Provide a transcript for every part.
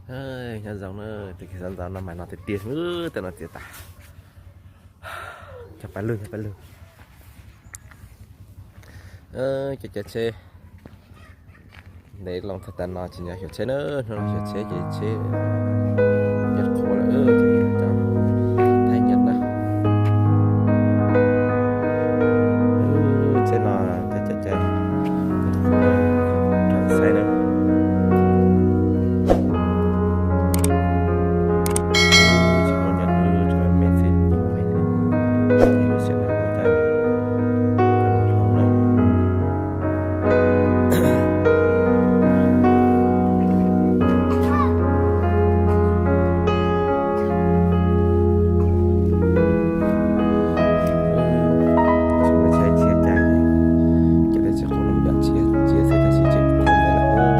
Nyob zoo na, tus kis xav ntxav no mas no tiag tiag, tej no txiav tas. Cov pab lug, cov pab lug. Cov, cov tsheb ntev loo tag tas no tsis nco xyuas tsheb na, hnub no xyuas tsheb ces tsheb nyuaj qhuav lawm, ces cov thaij nyuaj na. Tsheb no cov, cov, cov rau saib na. Tsis muaj nyuam, tsuas me xwb, ib lub sij hawm no kuv coj coj mus hloov na. Tsis muaj tsheb txiav cai, cov txiav qhov no yog txiav, txiav xwb tab sis tsis qhov ntawd lawm.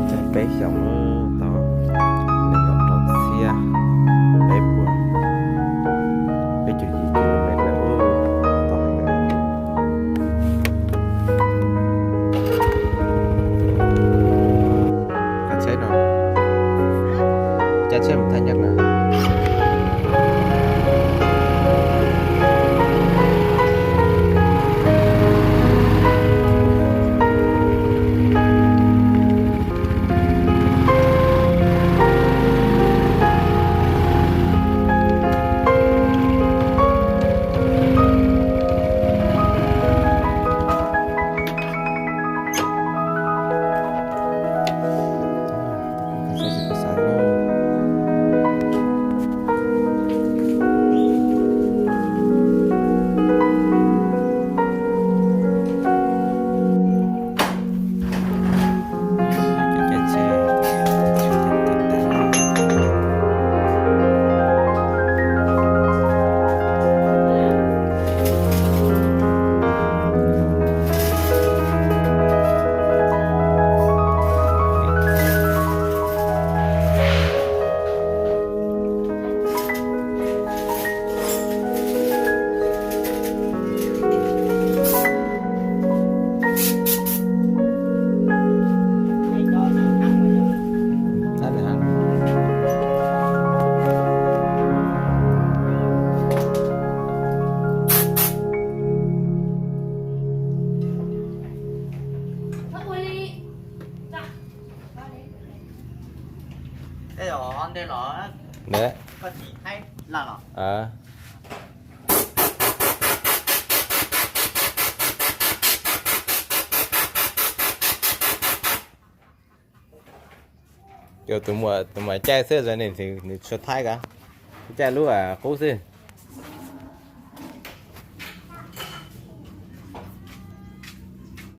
Cai peb xyoos tau nees nkaum rau txhiab peb puas peb caug yim kilomev lawm, tau heev lawm. Cab tsheb no, cab tsheb mus thaij nyuj na. Tus muam caij xwb, nws tshua thaij ko, caij lub qub xwb.